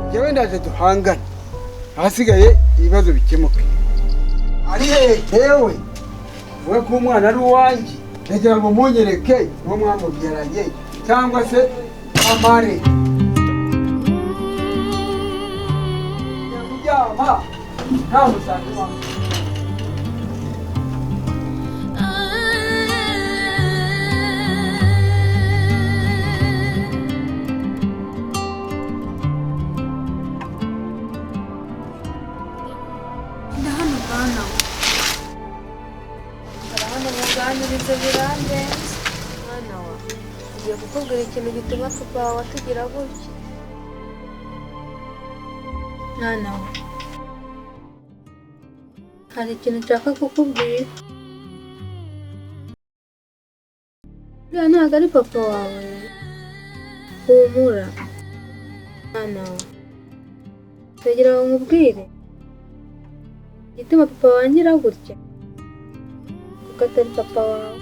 Njyewe ndaje duhangane, ahasigaye ibibazo bikemuke. Ari hehe? Yewe, vuga ko umwana ari uwanjye. Ndagira ngo munyereke uwo mwamubyaranye cyangwa se amare kuryama nta musanzu wawe. Ndahano bwana we. Hano muganirize birandenze. Mwana wa, ngiye kukubwira ikintu gituma papa wawe atugira gutya. Mwana wa, hari ikintu nshaka kukubwira. Uriya ntabwo ari papa wawe. Humura mwana wa, ndagira ngo nkubwire igituma papa wawe angira gutya, kuko atari papa wawe.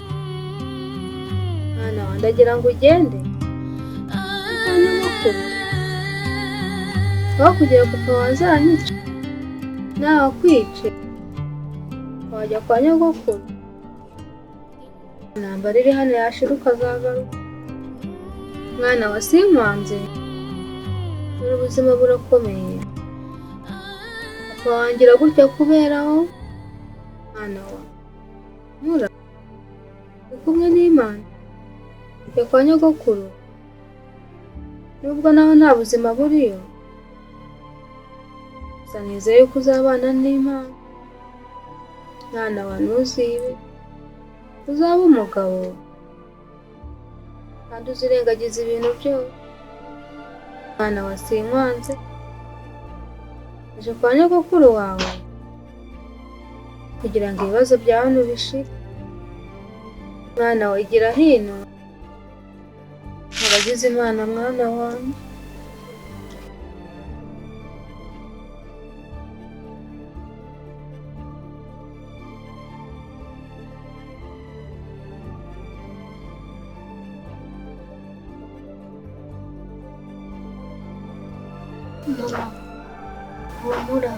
Mwana wa, ndagira ngo ugende kwa nyogokuru, aho kugira papa wawe azanyice nawe akwice, wajya kwa nyogokuru. Intambara iri hano yashira ukazagaruka. Mwana wa, sinkwanze, dore ubuzima burakomeye. Papa wangira gutya kubera aho. Mwana wa, mura uri kumwe n'Imana, jya kwa nyogokuru, nubwo naho nta buzima buriyo, gusa nizeye yuko uzabana n'Imana. Mwana wa, ntuzibe, uzabe umugabo kandi uzirengagiza ibintu byose. Mwana wa, sinkwanze, aje kwa nyogokuru wawe kugira ngo ibibazo bya hano bishire. Mwana wa, igira hino, abagize Imana mwana wanjye. Mama, humura,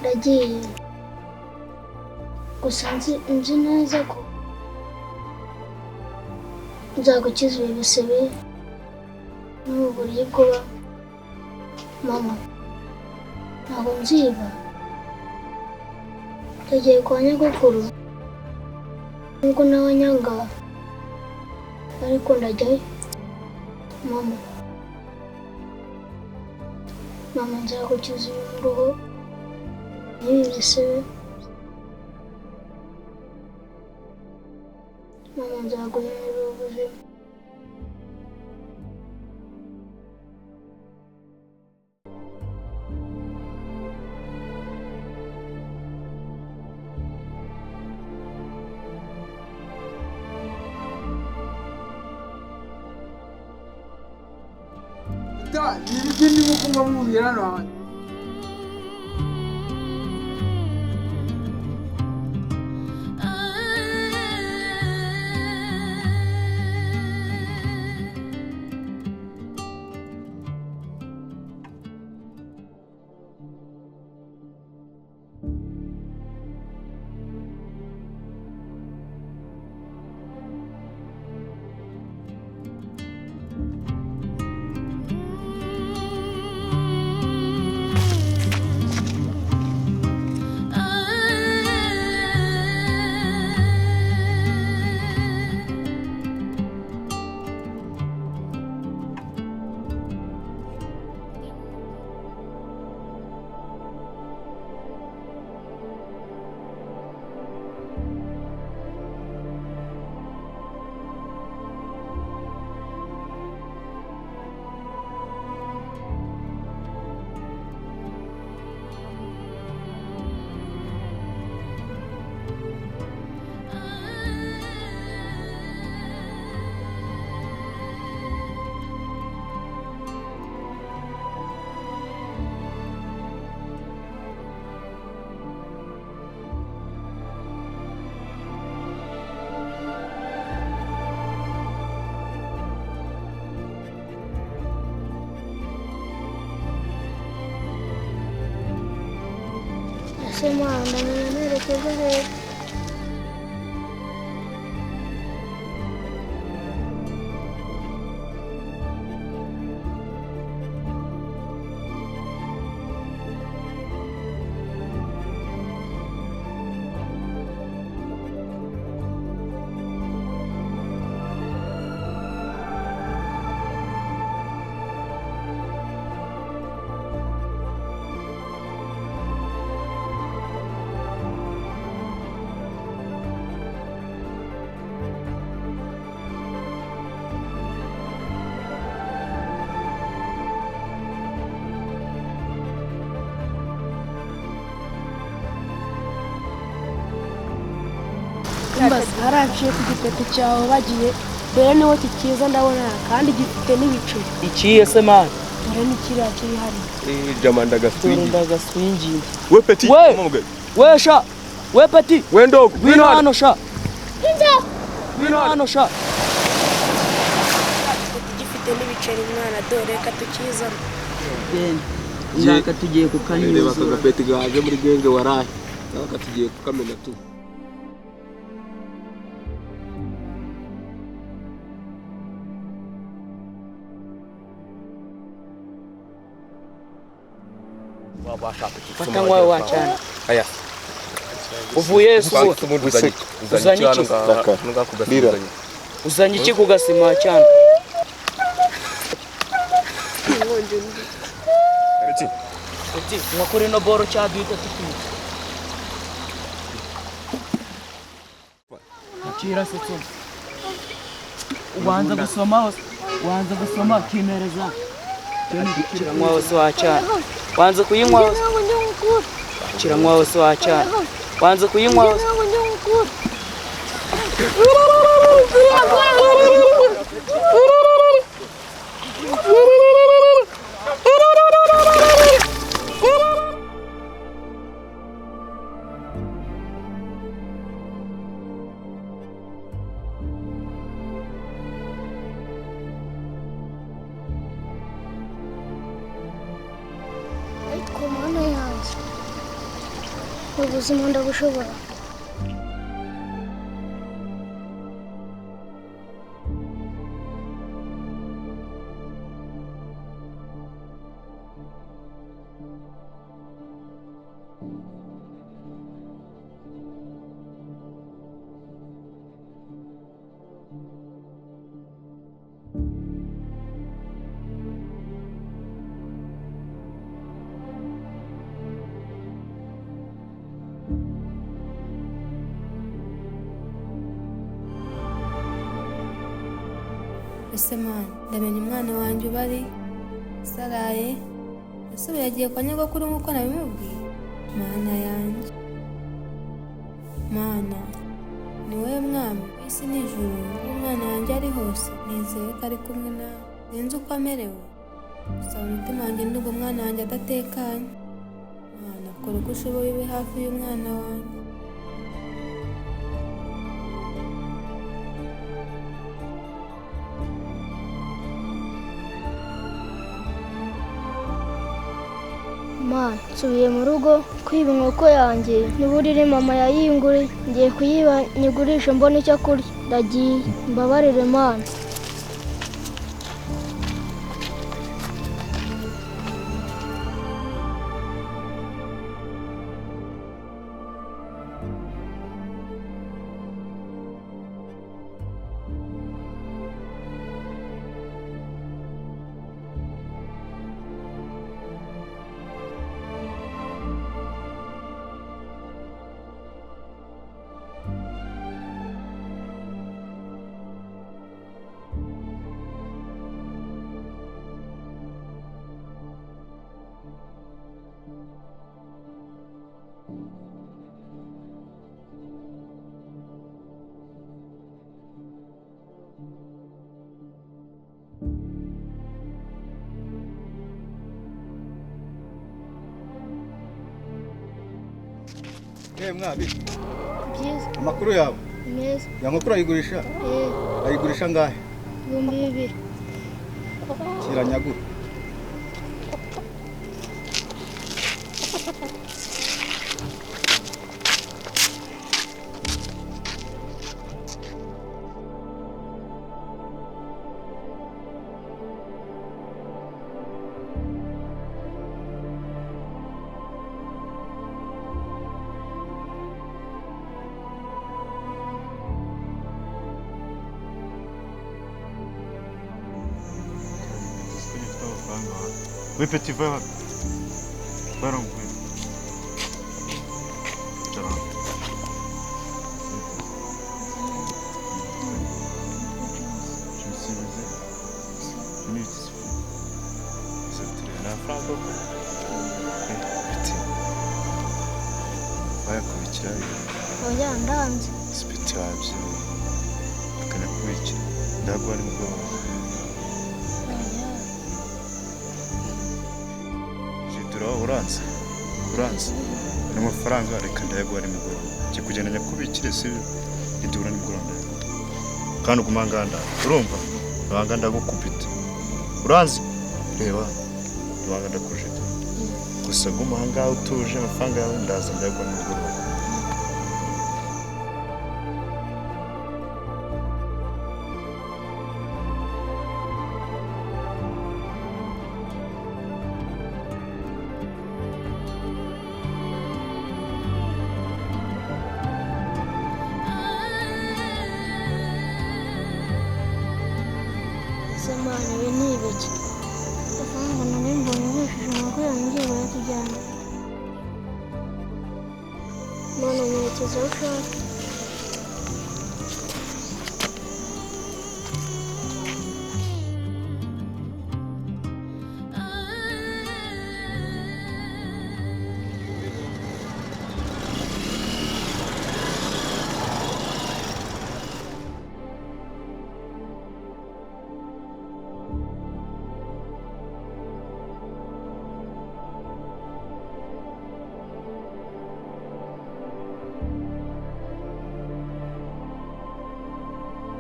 ndagiye. Gusa nzi neza ko nzagukiza ibi bisebe n'ubu buribwe ubamo. Mama, ntabwo nziba. Ndagiye kwa nyogokuru, nubwo nawe anyanga, ariko ndajyayo. Mama, mama, nzagukiza uyu muruho n'ibi bisebe. Mama, nzaguhindurira ubuzima. Ta, ni ibiki ndimo kumva mubwira hano hantu? Ese mwana, ndamenya nerekeza hehe? Haranciye ku gipeti cyawe bagiye, dore niho kikiza ndabona kandi gifite n'ibiceri. Ikiye se man? Dore ni kiriya kiri hariya. Jama ndagaswingi. Ndagaswingi. We petit, we. We sha. We petit. We ndogo. Ngwino hano sha. Ngwino hano sha. Gifite n'ibiceri mwana, dore reka tukizana. Ben. Ngaka tugiye kukanyuza. Reba akagapeti gaje muri genge warahe. Ngaka tugiye kukamena tu. Fata ngwawe wacana. Aya. Uvuye so uzanye iki? Uzanye iki kugasima cyane? Petit, mwakore no boro cyaduhita tukica. Akira se tso. Ubanza gusoma, ubanza gusoma kimereza. Kiranywa wose wacana. Wanza kuyinywa wose. Kiranywa wose wacana. Wanza kuyinywa wose. Ariko mana yanjye, ubuzima ndabushobora. Ese mwana, ndamenya umwana wanjye ubari saraye. Ese ubu yagiye kwa nyogokuru nk'uko nabimubwiye? Mana yanjye, Mana, ni wowe mwami w'isi n'ijuru, umwana wanjye ari hose nizeye ko ari kumwe nawe. Sinzi uko amerewe, gusa mu mutima wanjye ndumva umwana wanjye adatekanye. Mana, kora uko ushoboye ube hafi y'umwana wanjye. Ma, nsubiye mu rugo kwiba inkoko yanjye n'uburiri mama yayinguriye, ngiye kuyiba nyigurishe mbone icyo kurya. Ndagiye, mbabarire Mana. Mwabi. Byiza. Amakuru yawe? Meza. Ya nkoko urayigurisha? Ayigurisha ngahe? 2000. Kiranyagura. Oui, petit frère. Baron, oui. Je me suis amusé. Je me suis Petit. Bayakubikira. Oya ndanze. Sipiti wabyo. Akanakubikira. Ndagwa ni mugoroba. Uranze uranze n'amafaranga reka ndayaguha nimugoroba ngiye kugenda nyakubikire si idura nimugoroba ndayaguha kandi uguma nganda urumva banga ndagukubita uranze reba banga ndakujita gusa guma ahangaha utuje amafaranga yawe ndaza ndayaguha nimugoroba. Mana ibi ni ibiki amafaranga nari mbonye ngurishije inkoko yanjye barayatujyana. Mana nyerekeza aho ushaka.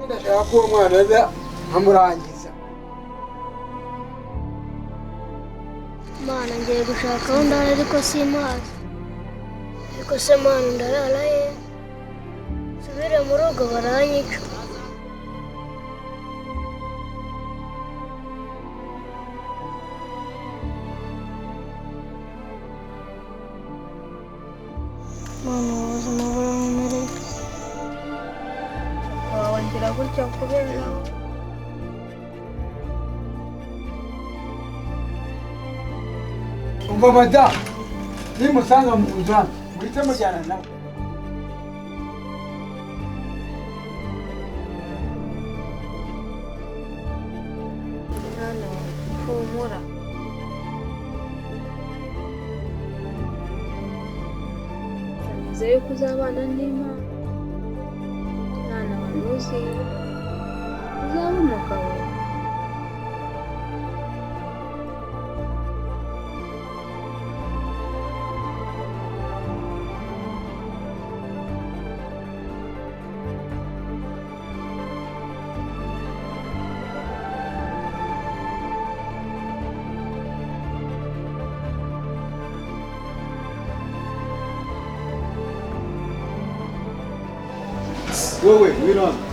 Ndashaka ko uwo mwana aza nkamurangiza. Mana ngiye gushaka aho ndara ariko simpazi. Ariko se mana ndarara he? Nsubire mu rugo baranyica. Mana ubu buzima burankomereye. Wagira gutya kubera umva madamu nimusanga mu nzu hano muhite mujyana nawe. Mwana humura. Nizeye ko uzabana n'Imana. Mwana wa ntuzibe uzaba umugabo. Wowe wirana